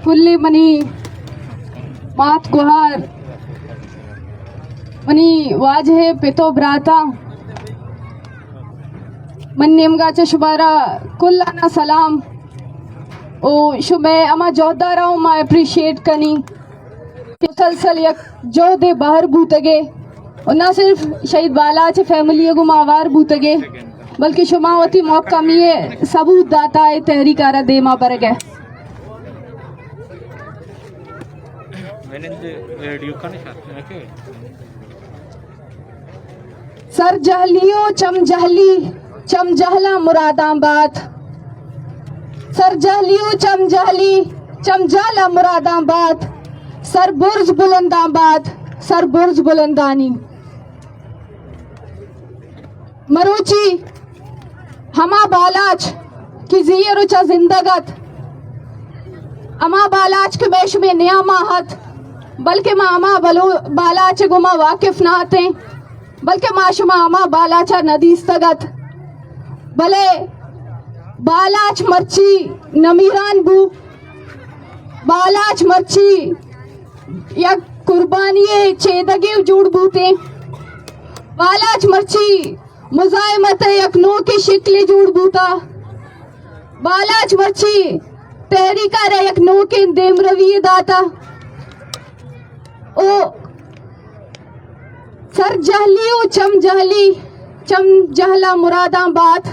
کل منی مات گوھار، منی واجہ پت و براتاں، من نیمگا چہ شمارا کلانا سلام۔ او شمئے ہما جہدارا ہم ما اپریشیٹ کنی۔ مسلسل یک جہد بہر بوتگے و نہ صرف شہید بالاچ فیملی گوما ہوار بوتگے، بلکہ شما وتی محکمی ثبوت داتا اے تحریکارا دیما برگے۔ سر جہلی و چم جہلی، چم جہلاں مراداں بات۔ سر جہلی و چم جہلی، چم جہلاں مراداں بات۔ سر برز بلنداں بات، سر برز بلندانی۔ مروچی ہما بالاچ کہ زی ء روچا زندگ ات، ہما بالاچ کہ مئے شمئے نیاما ات، بلکہ ما ہما بلو-، بالاچ ء گوما واقف نہ اتیں، بلکہ ما شما ہما بالاچ ء نہ دیستگ ات۔ بلے بالاچ مرچی نمیران بو، بالاچ مرچی یک قربانی ء چیدگے جوڑ بوتیں۔ بالاچ مرچی مزاحمت ء یک نوکیں شکلے جوڑ بوتا۔ بالاچ مرچی تحریک ء را یک نوکیں دیمروی داتا۔ او سر جہلی و چم جہلی، چم جہلا مراداں بات۔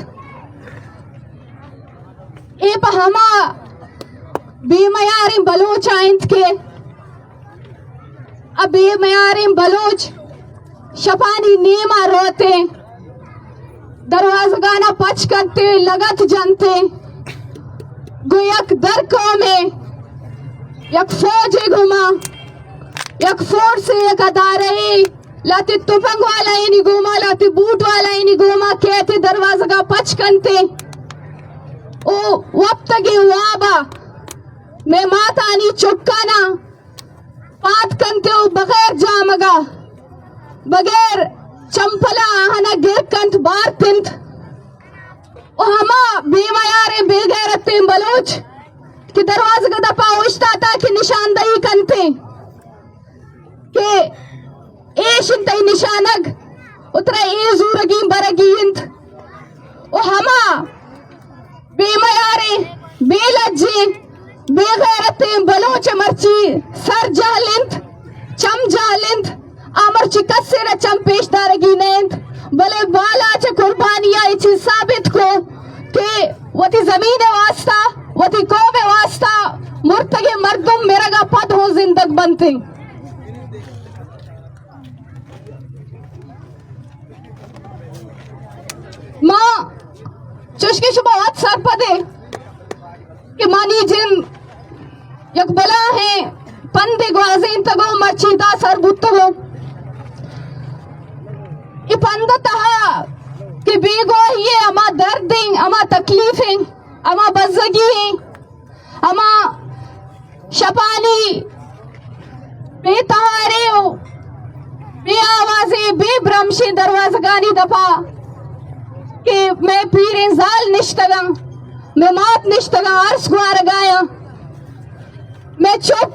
اے پہ ہما بے میاریں بلوچ ء انت کہ ء بے میاریں بلوچ شپانی نیما روتیں، دروازگانا پچ کنتیں، لگت جنتیں، گوں یک در قومے، یک فوجے گوما، یک فورسے، یک ادارہے، لہتے تپنگ والائینی گوما، لہتے بوٹ والائینی گوما کیت، دروازگا پچ کنتیں۔ او وپتگیں وابا مئے ماتانی چکانا پاد کنت و بغیر جامگا، بغیر چمپلا آہانا گر کنت، بارت انت۔ و ہما بے میاریں بے غیرتیں بلوچ کہ دروازگ دپا اوشتاتا کہ نشاندہی کنتیں کہ ایش انت تئی نشانگ و ترا اے زورگی برگی انت۔ و ہما بے میاریں، بے لجیں، بے غیرتیں بلوچ مرچی سر جہل انت، چم جہل انت، آ مرچی کسے را چم پیش دارگی نہ انت، بلے بالاچ قربانی ء اے چیز ثابت کو کہ وتی زمین ء واسطہ، وتی قوم ء واسطہ مرتگیں مردم مرگا پد ہوں زندگ بنت انت۔ ما چوشکہ شما وت سرپدے کہ منی جند یک بلاہیں پندے گوازینتگو، مرچی دا سر بوتگو۔ اے پند تہا کہ بیگواہی ء ہما دردیں، ہما تکلیفیں، ہما بزگی ہیں، ہما شپانی بے تہارے و بے آوازے، بے برمشیں دروازگانی دپا کہ مئے پیریں زال نشتگاں، مئے مات نشتگاں، ارس گوارگایاں، مئے چک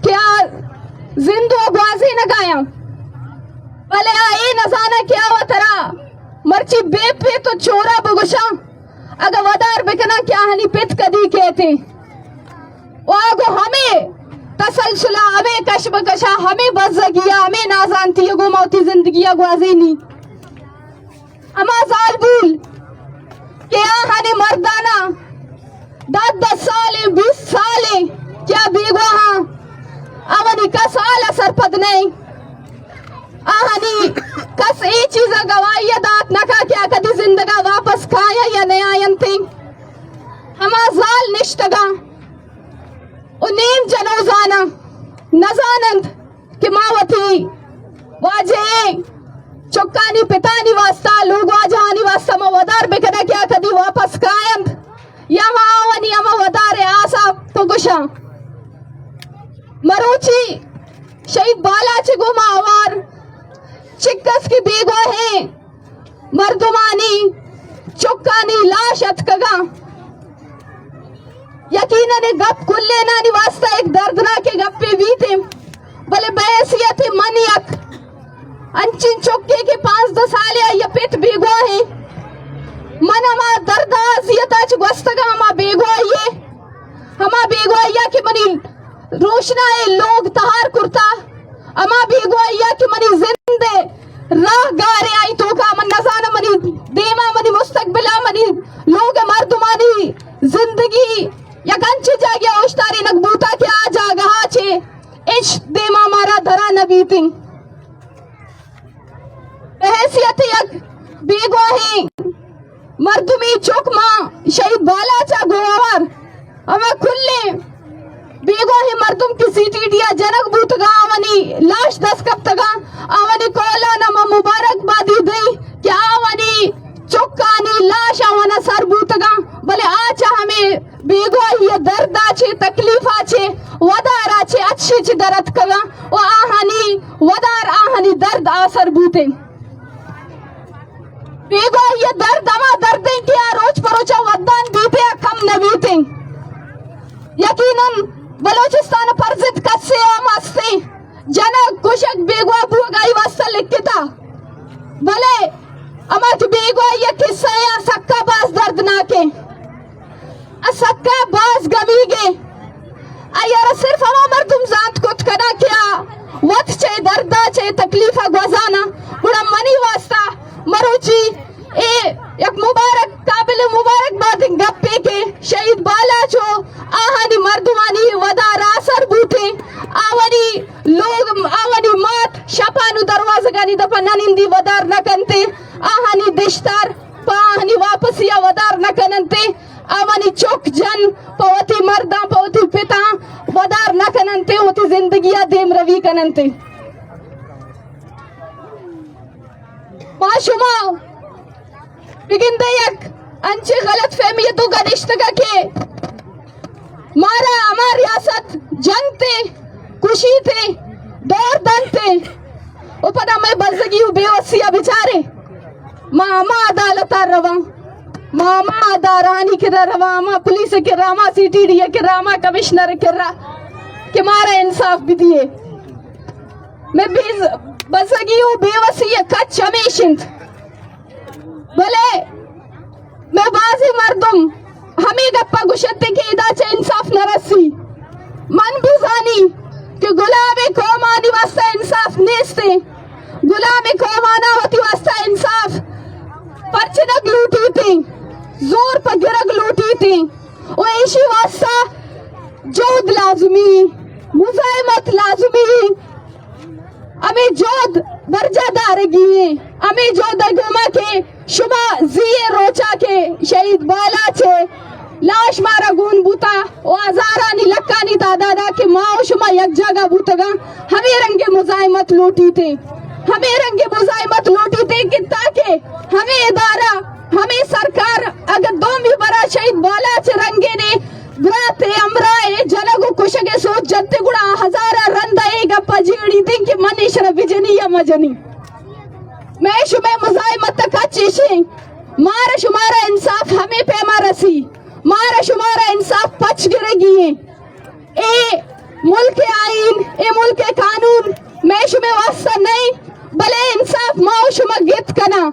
کہ آ زندو گوازینگایاں، بلے آ اے نزاناں کہ آ وترا مرچی بے پت و چورا بگوشاں۔ اگاں ودار بکناں کہ آہانی پت کدی کیت انت، و آ گوں ہمے تسلسل ء، ہمے کش بکش ء، ہمے بزگی ء، ہمے نازانتی ء گوں ما وتی زندگی ء گوازینی۔ ہما زالبول کہ آہانی مرداناں دہ دہ سال ء، بیست سال ء کہ آ بیگواہاں، آوانی کس حال ء سرپد نہ انت۔ آہانی کس اے چیز ء گواہی ء دات نہ کن کہ آ کدی زندگ ء واپس کایاں یا نیاینت انت۔ ہما زال نشتگاں و نیم جنوزاناں، نزاننت کہ ما وتی واجہیں چکانی پتانی واسطہ، لوگ واجہانی واسطہ ما ودار بکناں کہ آ کدی واپس کاینت یا ما آوانی ہما ودار ء آسا بگوشاں۔ مروچی شہید بالاچ ء گوما ہوار چکس کہ بیگواہیں مردمانی چکانی لاش اتکگاں، یقیناً اے گپ کلینانی واسطہ یک دردناکیں گپے بیت انت، بلے بحیثیت من یک انچیں چکے کہ پانزدہ سالے آئی ءِ پت بیگواہ انت، من ہما درد ءُ اذیت ءَ چہ گوستگاں، ہما بیگواہی ءَ، ہما بیگواہی ءَ کہ منی روشنائیں لوگ تہار کرتا، ہما بیگواہی ءَ کہ منی زند ءِ راہ گار ءَ، آئی توکا من نزاناں منی دیما، منی مستقبل ءَ، منی لوگ ءِ مردمانی زندگی یک انچیں جاگہے ءَ اوشتارینگ بوتا کہ آ جاگہ ءَ چہ ہچ دیما مارا درا نہ بیتیں۔ بہ حیثیت یک بیگواہیں مردمی چک ما شہید بالاچ ءَ گوں ہوار ہما کلیں بیگواہیں مردم کہ سی ٹی ڈی ءَ جنگ بوتگاں، آوانی لاش دست کپتگاں، آوانی کہولانا ما مبارک بادی دئی کہ آوانی چکانی لاش آوانا سر بوتگاں، بلے آ چہ ہمے بیگواہی ءِ درد ءَ چہ، تکلیف ءَ چہ، ودار ءَ چہ، اچے چہ در اتکگاں و آہانی ودار، آہانی درد آسر بوتیں۔ بیگواہی ءِ درد ہما درد انت کہ آ روچ پہ روچ ءَ ودان بیت ءُ کم نہ بیت انت۔ یقیناً بلوچستان ءِ پر ضد کسے ہم ہستیں، جنگ، کشگ، بیگواہ بوگ آئی واسطہ لکھتا، بلے ہما کہ بیگواہی ءِ قصہ ءَ سکا باز دردناک انت۔ ءُ سکا باز گمیگیں۔ آئی ءَ را صرف ہما مردم زانت کت کناں کہ آ وت چہ درد ءَ، چہ تکلیف ءَ گوزاناں۔ گڑا منی واسطہ مروچی اے یک مبارک، قابل مبارک بادیں گپے کہ شہید بالاچ و آہانی مردمانی ودار آسر بوتیں، آوانی لوگ، آوانی مات شپانو دروازگانی دپا ننندی ودار نہ کنتیں، آہانی دشتار پہ آہانی واپسی ءَ ودار نہ کننتیں۔ آوانی چک جن پہ وتی مرداں، پہ وتی پتاں ودار نہ کننت ءُ وتی زندگی ءَ دیم روی کننت۔ ما شما بگندے یک انچیں غلط فہمی ءِ توکا نشتگا کہ مارا ہما ریاست جنت ءُ کشیت ءُ دور دنت ءُ پدا مئے بزگی و بے وسی ءَ بچارے۔ ما ہما عدالت ءَ رواں، ما ہما ادارہانی کرا رواں، ہما پولیس ءِ کرا، ہما سی ٹی ڈی ءِ کرا، ہما کمشنر ءِ کرا کہ مارا انصاف بدیے۔ مئے بے بزگی و بے وسی ءِ کچ ہمیش انت۔ بلے مئے بازیں مردم ہمے گپا گوشنت کہ ادا چہ انصاف نہ رسی۔ من بزانی کہ غلامیں قومانی واسطہ انصاف نیست۔ غلامیں قومانا وتی واسطہ انصاف پرچنگ لوٹیت، زور پہ گرگ لوٹیت و ایشی واسطہ جہد لازمی، مزاحمت لازمی۔ ہمے جہد برجا دارگی ایں۔ ہمے جہد ءِ گوما کہ شما زی ءِ روچا کہ شہید بالاچ ءِ لاش مارا گون بوتا و ہزارانی لکانی تعدادا کہ ما و شما یک جاگہ بوتگاں، ہمے رنگیں مزاحمت لوٹیت، ہمے رنگیں مزاحمت لوٹیت کہ تاکہ ہمے ادارہ، ہمے سرکار اگر دومی برا شہید بالاچ ءِ رنگینے برات ءِ ہمراہ ءِ جنگ و کشگ ءِ سوچ جنت، گڑا آ ہزاراں رند ءَ اے گپ ءَ جیڑیت کہ من ایشرا بجنی یا مجنی۔ مئے شمئے مزاحمت ءِ کچ ایش ایں، مارا شمارا انصاف ہمے پیما رسی، مارا شمارا انصاف پچ گرگی ایں۔ اے ملک ءِ آئین، اے ملک ءِ قانون مئے شمئے واسطہ نئیں، بلے انصاف ما و شما گت کناں۔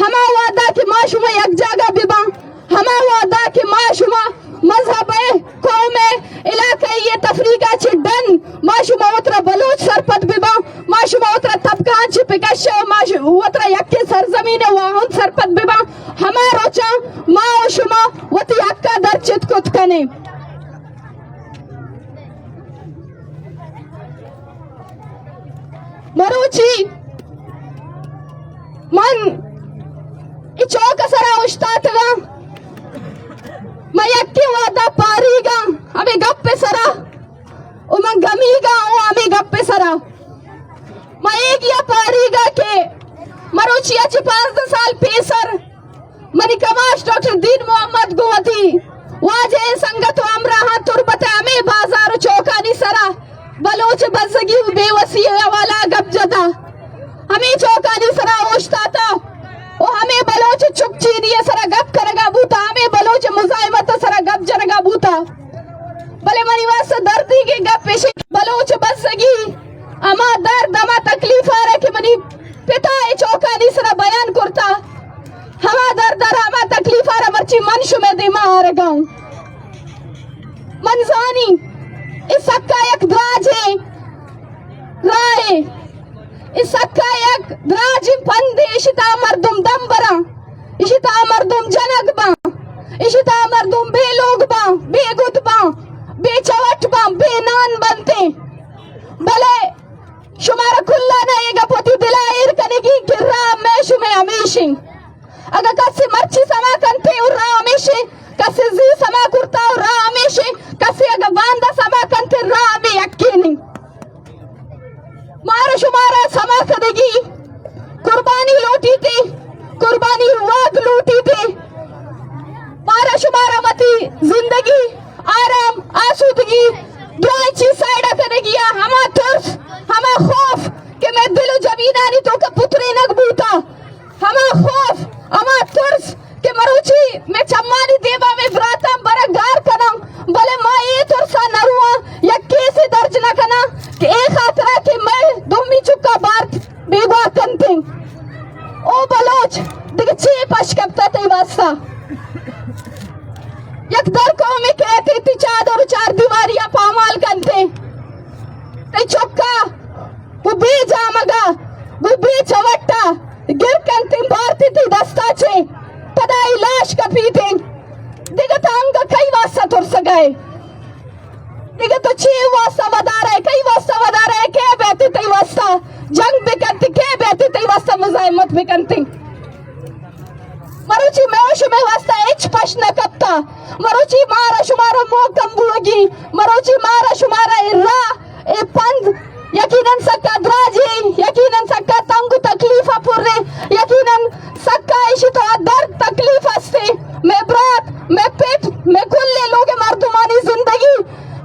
ہما وہدا کہ ما شما یک جاگہ بباں، ہما وہدا کہ ما شما مذہب ءِ، قوم ءِ، علاقہ ءِ تفریقہ چہ ڈن ما شما وترا بلوچ سرپد بباں، ما شما وترا طبقہاں چہ بکشاں، ما ش-، وترا یکیں سرزمین ءِ واہند سرپد بباں، ہما روچاں ما و شما وتی حقاں در چت کت کنیں۔ مروچی من اے چوک ءِ سرا اوشتاتگاں، من یکیں وہدا پاریگاں ہمے گپ ءِ سرا، و من گمیگاں و ہمے گپ ءِ سرا۔ من ایگیا پاریگاں کہ مروچی ءَ چہ پانزدہ سال پیسر منی کماش ڈاکٹر دین محمد گوں وتی واجہیں سنگت و ہمراہاں تربت ءِ ہمے بازار و چوکانی سرا بلوچ ءِ بزگی و بے وسی ءِ حوالہ ءَ گپ جتا۔ ہمے چوکانی سرا اوشتاتا و ہمے بلوچ ءِ چک چینی ءِ سرا گپ کنگا بوتا، ہمے بلوچ ءِ مزاحمت ءِ سرا گپ جنگا بوتا۔ بلے منی واسطہ دردیگیں گپ ایش انت، بلوچ بزگی ہما درد، ہما تکلیف ءَ را کہ منی پت ءَ اے چوکانی سرا بیان کرتا، ہما درد ءَ را، ہما تکلیف ءَ را مرچی من شمئے دیما آرگا اوں۔ من زانی اے سکا یک دراجیں راہے، اے سکا یک دراجیں پندے، اشی تہا مردم دم براں، اشی تہا مردم جنگ باں، اشی تہا مردم بے لوگ باں، بے گد باں، بے چوٹ باں، بے نان بنتیں۔ بلے شمارا کلان ءَ اے گپ وتی دل ءَ ایر کنگی کہ راہ مئے شمئے ہمیش انت۔ اگاں کسے مرچی سما کنت ءُ راہ ہمیش انت، کسے زی سما کرتا ءُ راہ ہمیش انت، کسے اگاں باندا سما کنت، راہ ہمے یکین انت۔ مارا شمارا سما کنگی، قربانی لوٹیت، قربانی وگ لوٹیت۔ مارا شمارا وتی زندگی، آرام، آسودگی، دوئیں چیز سائیڈا کنگی ءَ، ہما ترس، ہما خوف کہ مئے دل ءُ جبینانی توکا پترینگ بوتا، ہما خوف، ہما ترس کہ مروچی مئے چمانی دیما مئے براتاں برا گار کناں، بلے ما اے ترسا نہ رواں، یک کیسے درج نہ کناں کہ اے خاطرا کہ مئے دومی چکا بارت بیگواہ کنتیں۔ او بلوچ، دگہ چے پش کپتا تئی واسطہ؟ یک در قومے کئیت، تئی چادر ءُ چار دیواریا پامال کنتیں۔ تئی چکا گوں بے جامگا، گوں بے چوٹا گر کنتیں، بارتی تئی دستا چے، پدا اے لاش کپیتیں۔ دگہ تو انگہ کئی واسطہ ترسگا ئے؟ دگہ تو چے واسطہ ودارا ئے؟ کئی واسطہ ودارا ئے؟ کئے بیت تئی واسطہ جنگ بکنت؟ کئے بیت تئی واسطہ مزاحمت بکنت؟ مروچی مئے ءُ شمئے واسطہ ہچ پش نہ کپتا۔ مروچی مارا شمارا محکم بوگی، مروچی مارا شمارا اے راہ، اے پند یقیناً سکا دراجیں، یقیناً سکا تنگ ءُ تکلیف ءَ پریں، یقیناً سکا ایشی تو درد تکلیف ہستیں۔ مئے برات، مئے پت، مئے کل لوگ مردمانی زندگی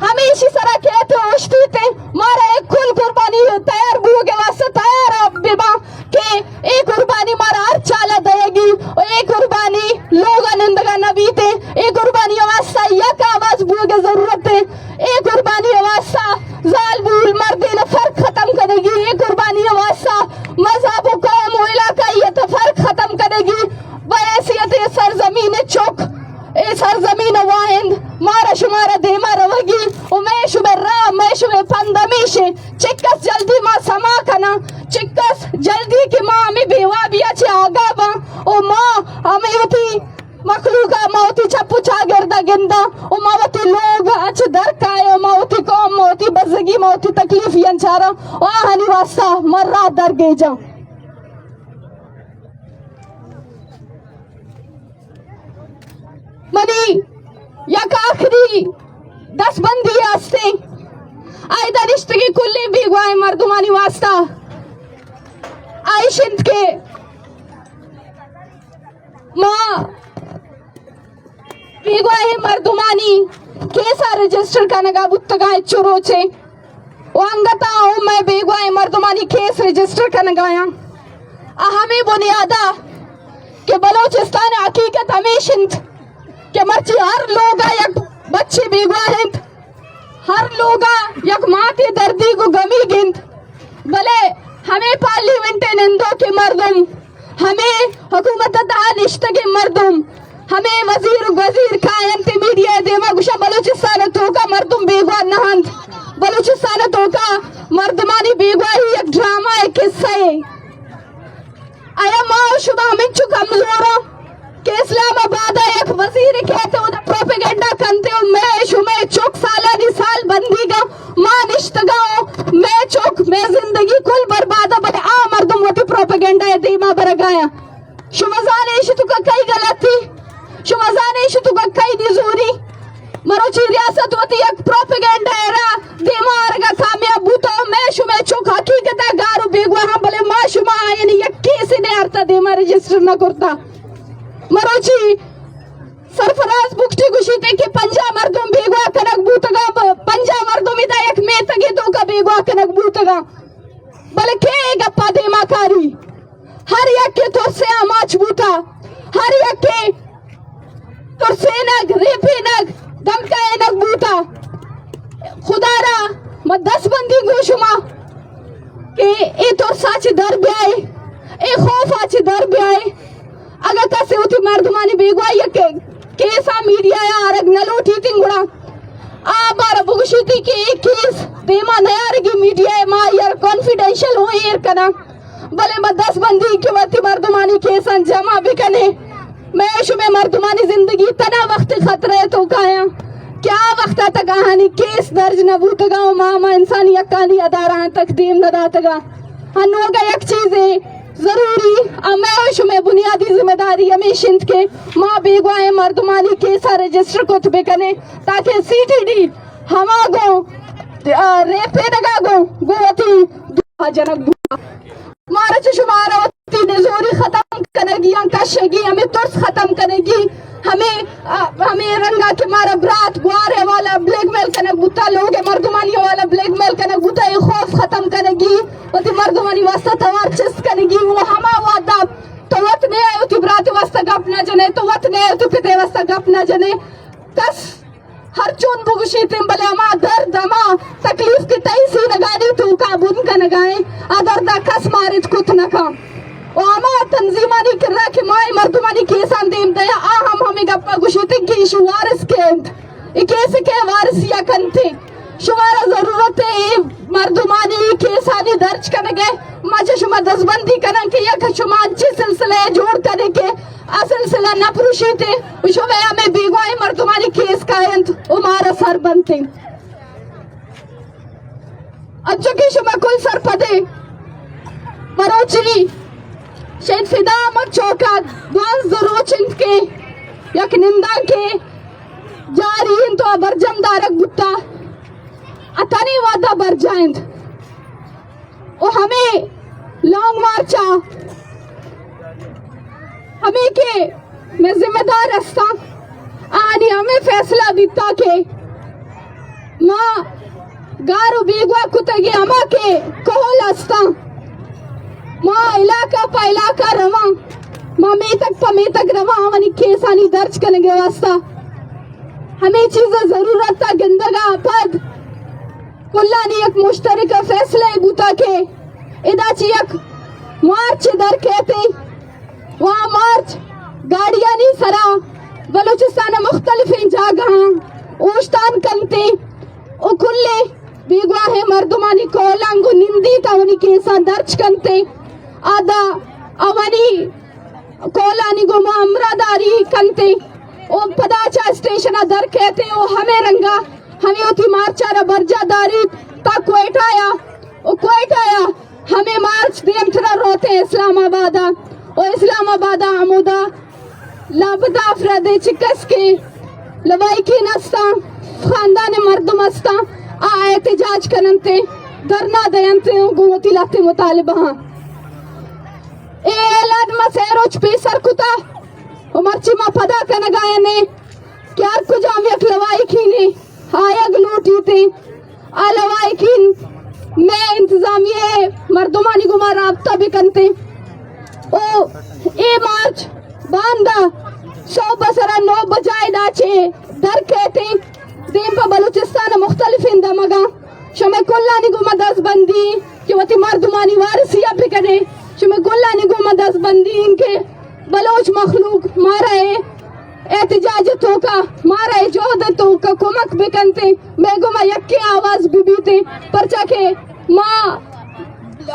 ہمیشی سرا کئیت ءُ اوشتیت۔ مارا اے کل قربانی تیار بوگ ءِ واسطہ تیار بباں۔ کہ اے قربانی مارا ہر چالا دئیگی ءُ اے قربانی لوگا نندگا نہ بیت۔ اے قربانی واسطہ یک آواز بوگ ضرورت ہے۔ اے قربانی واسطہ زال بول مردین فرق ختم کنگی۔ اے قربانی واسطہ مذہب ءُ قوم ءُ علاقائیت فرق ختم کنگی۔ بحیثیت سرزمین چک، اے سرزمین واہند مارا شمارا دیما روگی ءُ مئے شمئے راہ، مئے شمئے پند ہمیش انت۔ چکس جلدی ما سما کناں، چکس جلدی کہ ما ہمے بے وابی ءَ چہ آگاہ باں ءُ ما ہمے وتی مخلوق ءَ ما وتی چپ ءُ چاگرد ءَ گنداں ءُ ما وتی لوگ ءَ چہ در کائیں ءُ ما وتی قوم، ما وتی بزگی، ما وتی تکلیفیاں چاراں ءُ آہانی واسطہ ما راہ درگیجاں۔ منی یک آخری دستبندی ہستیں، آ ادا نشتگیں کلیں بیگواہیں مردمانی واسطہ آ ایش انت کہ ما بیگواہیں مردمانی کیس ءَ رجسٹر کنگا بوتگاں، ہچو روچے ءُ انگت ءَ اوں مئے بیگواہیں مردمانی کیس رجسٹر کنگایاں۔ آ ہمے بنیاد ءَ کہ بلوچستان ءِ حقیقت ہمیش انت کہ مرچی ہر لوگ ءَ یک بچے بیگواہ انت، ہر لوگ ءَ یک ماتے دردیگ ءُ گمیگ انت، بلے ہمے پارلیمنٹ ءِ نندوکیں مردم، ہمے حکومت ءِ تہا نشتگیں مردم، ہمے وزیر ءُ گزیر کاینت میڈیا ءِ دیما گوشاں بلوچستان ءِ توکا مردم بیگواہ نہ انت۔ بلوچستان ءِ توکا مردمانی بیگواہی یک ڈرامہ ءِ قصہ ءِ۔ آیا ما ءُ شما ہمینچو کمزوراں کہ اسلام آباد ءَ یک وزیر کئیت ءُ اودا پروپیگنڈا کنت ءُ مئے شمئے چک سالانی سال بندیگاں، ما نشتگاں ءُ مئے چک، مئے زندگی کل برباد ءَ، بلے آ مردم وتی پروپیگنڈا ءِ دیما برگایاں۔ شما زانے ایشی توکا کئی غلطی؟ شما زانے ایشی توکا کئی نزوری؟ مروچی ریاست وتی یک پروپیگنڈا ءِ را دیما آرگا کامیاب بوتا ءُ مئے شمئے چک حقیقتا گار ءُ بیگواہاں، بلے ما شما آیانی یک کیسے نیارتا، دیما رجسٹر نہ کرتا۔ مروچی سرفراز بگٹی گوشیت کہ پنجاہ مردم بیگواہ کنگ بوتگاں، پ-، پنجاہ مردم ادا یک میتگے توکا بیگواہ کنگ بوتگاں۔ بلے کئے اے گپا دیما کاری؟ ہر یکے ترسے آماچ بوتا، ہر یکے ترسینگ، ریپینگ، دھمکائینگ بوتا۔ دست بندی گوں شما کہ اے ترس ءَ چہ در بیائے، اے خوف ءَ چہ در بیائے۔ اگاں کسے وتی مردمانی بیگواہی ءِ کیس ءَ میڈیا ءَ آرگ نہ لوٹیت، گڑا آ مارا بگوشیت کہ اے کیس دیما نیارگی، میڈیا ءَ ما آئی ءَ را کانفیڈینشل اوں ایر کناں، بلے ما دست بندی کہ وتی مردمانی کیساں جمع بکنیں۔ مئے شمئے مردمانی زندگی تنا وقت خطرہ ءِ توکا اَنت کہ آ وقت ءَ تک آہانی کیس درج نہ بوتگ اَنت ءُ ما، ما انسانی حقانی ادارہاں تک دیم نہ داتگ اَنت۔ انو اگاں یک چیزے ضروری، ءُ مئے ءُ شمئے بنیادی ذمہ داری ہمیش اِنت کہ ما بیگواہیں مردمانی کیس ءَ رجسٹر کت بکنیں، تاکہ سی ٹی ڈی ہما گوں، آ، ریپینگ ءَ گوں، گوں وتی دعا جنگ بوت۔ مارا چہ شمارا وتی نزوری ختم کنگی، آں کشگی، ہمے ترس ختم کنگی، ہمے، آ، ہمے رنگا کہ مارا برات گوار ءِ حوالہ بلیک میل کنگ بوتا، لوگ ءِ مردمانی حوالہ بلیک میل کنگ بوتا، اے خوف ختم کنگی، وتی مردمانی واسطہ توار چست کنگی۔ ءُ ہما وہدا تو وت نیائے وتی برات ءِ واسطہ گپ نہ جنے، تو وت نیائے وتی پت ءِ واسطہ گپ نہ جنے۔ کس ہر چون بگوشیت ایں، بلے ہما درد، ہما تکلیف کہ تئی سینگانی توکا بن کنگا ایں، آ دردا کس مارت کت نہ کن۔ ءُ ہما تنظیمانی کرا کہ ما اے مردمانی کیساں دیم دیاں، آ ہم ہمے گپا گوشیت ایں کہ ایشی وارث کئے اَنت، اے کیس ءِ کئے وارثی ءَ کنت ایں۔ شمارا ضرورت ایں اے مردمانی کیسانی درج کنگ ءِ۔ ما چہ شما دزبندی کناں کہ یک شما انچیں سلسلہ ءَ جوڑ کنے کہ آ سلسلہ نہ پروشیت ءُ شمئے ہمے بیگواہیں مردمانی کیس کاینت ءُ مارا سر بنت ایں۔ انچو کہ شما کل سرپد ایں، مروچی شہید فدا احمد چوک ءَ دوازدہ روچ اِنت کہ یک نندانکے جاری اِنت ءُ برجم دارگ بوتا، اتانی وہدا برجاہ اِنت۔ ءُ ہمے لانگ مارچ ءَ ہمے کہ مئے ذمہ دار استاں، آنی ہمے فیصلہ بیتا کہ ما گار ءُ بیگواہ کتگیں ہما کہ کہول استاں، ما علاقہ پہ علاقہ رواں، ما میتگ پہ میتگ رواں، آوانی کیسانی درج کنگ ءِ واسطہ۔ ہمے چیز ءِ ضرورت ءَ گندگ ءَ پد کلانی یک مشترکہ فیصلہ بوتا کہ ادا چہ یک مارچ در کیت ءُ آ مارچ گاڑیانی سرا بلوچستان ءِ مختلفیں جاگہاں اوشتان کنت ءُ کلیں بیگواہیں مردمانی کہولاں گوں نندیت ءُ آوانی کیساں درج کنت ءُ ادا آوانی کہولانی گوما ہمراہداری کنت ءُ پدا چہ اسٹیشن ءَ در کیت ءُ ہمے رنگا ہمے وتی مارچ ءَ را برجاہ داریت تا کوئٹہ ءَ ءُ کوئٹہ ءَ ہمے مارچ دیمترا روت اسلام آباد ءَ ءُ اسلام آباد ءَ ہمودا لاپتہ افراد ءِ چہ کس کہ لواحقین استاں، خاندان ءِ مردم استاں، آ احتجاج کننت ءُ دھرنا دینت ءُ گوں وتی لہتیں مطالبہاں اے اعلان ما سئے روچ پیسر کتا ءُ مرچی ما پدا کنگا ایں کہ ہر کجام یک لواحقینے آیگ لوٹیت ءُ آ لواحقین مئے انتظامیہ ءِ مردمانی گوما رابطہ بکنت ءُ اے مارچ باندا سہب ءَ سرا نو بجا ادا چہ در کیت ءُ دیم پہ بلوچستان ءِ مختلفیں دمگاں شمئے کلانی گوما دزبندی کہ وتی مردمانی وارثی ءَ بکنے، شمئے کلانی گوما دزبندی ایں کہ بلوچ مخلوق مارا اے احتجاج ءِ توکا، مارا اے جہد ءِ توکا کمک بکنت ءُ مئے گوما یکیں آواز ببیت ءُ پرچا کہ ما،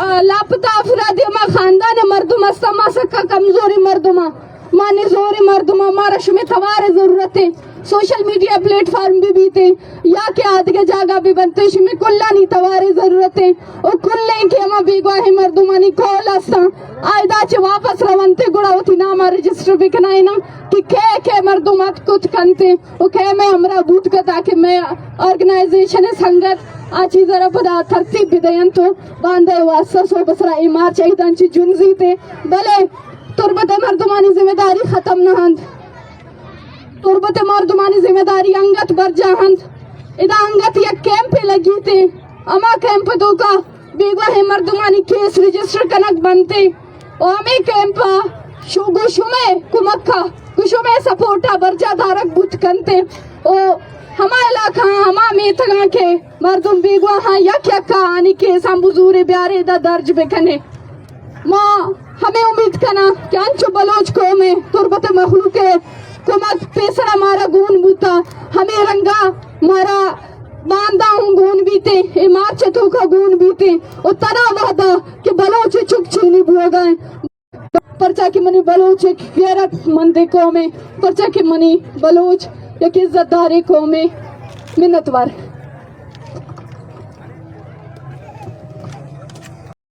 آ، لاپتہ افراد ءُ ما خاندان ءِ مردم استاں، ما سکا کمزوریں مردماں، ما نزوریں مردماں، مارا شمئے توار ءِ ضرورت ایں، سوشل میڈیا پلیٹ فارم ببیت ءُ یا کہ آدگہ جاگہ بہ بنت، شمئے کلانی توار ءِ ضرورت ایں ءُ کلیں کہ ہما بیگواہیں مردمانی کہول استاں، آ ادا چہ واپس رونت ءُ گڑا وتی نام ءَ رجسٹر بکنائیناں کہ کئے کئے مردم اتک کت کنت ءُ کئے مئے ہمراہ بوت کت، تاکہ مئے آرگنائزیشن ءِ سنگت آ چیز ءَ را پدا ترتیب بدینت ءُ باندا ءِ واستہ سہب ءَ سرا اے مارچ ءَ ادا چہ جنزیت ءُ بلے تربت ءِ مردمانی ذمہ داری ختم نہ انت۔ تربت ءِ مردمانی ذمہ داری انگت برجاہ انت۔ ادا انگت یک کیمپے لگیت ءُ ہما کیمپ ءِ توکا بیگواہیں مردمانی کیس رجسٹر کنگ بنت ءُ ہمے کیمپ ءَ شو گوں شمئے کمک ءَ، گوں شمئے سپورٹ ءَ برجاہ دارگ بوت کنت ءُ ہما علاقہ، ہما میتگاں کہ مردم بیگواہ اَں، یک یک ءَ آنی کیساں بزورے، بیارے ادا درج بکنے۔ ما ہمے امیت کناں کہ انچو بلوچ قوم ءِ، تربت ءِ مخلوق ءِ کمک پیسرا مارا گون بوتا، ہمے رنگا مارا باندا ہوں گون بیتیں، اے مارچ ءِ توکا گون بیتیں، و تنا وہدا کہ بلوچ ءِ چک چینی بوگا ایں۔ پرچا کہ منی بلوچ یک غیرت مندیں قومے، پرچا کہ منی بلوچ یک عزت داریں قومے۔ منتوار۔